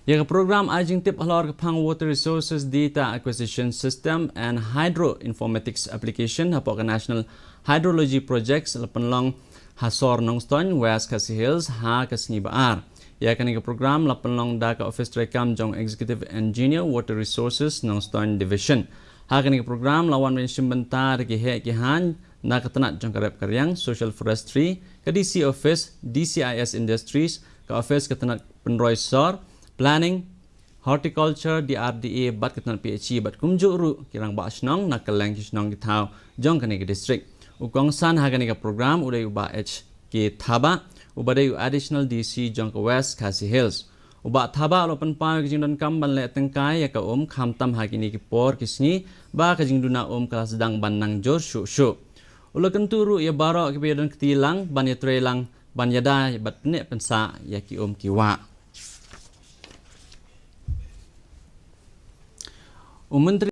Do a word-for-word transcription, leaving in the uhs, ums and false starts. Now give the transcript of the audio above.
Ïa ka program ai jingtip halor ka phang Water Resources Data Acquisition System and Hydro Informatics Application hapoh ka National Hydrology Projects la pynlong ha sor Nongstoiñ, West Khasi Hills, ha ka sngi Ba-ar. Ïa kane ka program la pynlong da ka office treikam jong Executive Engineer Water Resources Nongstoiñ Division. Ha kane ka program la wan ban shim bynta da ki heh ki haiñ na ka tnat jong ka rep ka riang, Social Forestry, ka D C Office, D C I S Industries, ka office ka tnat pynroi sor, Planning, Horticulture, D R D A, bad ka tnat P H E, bad kumjuh ruh ki rangbah shnong na kylleng ki shnong ki thaw jong kane ka district. U kongsan ha kane ka program u dei u Bah H K Thabah, uba dei u Additional D C jong ka West Khasi Hills. U Bah Thabah u la pynpaw ïa ka jingdonkam ban leh tyngkai ïa ka um khamtam ha kine ki por ki sngi ba ka jingduna um ka la sdang ban nang jur shuh shuh. U la kyntu ruh ïa baroh kiba ïadon kti lang ban ïatrei lang ban ïada bad pyneh pynsah ïa ki um ki wah. U Myntri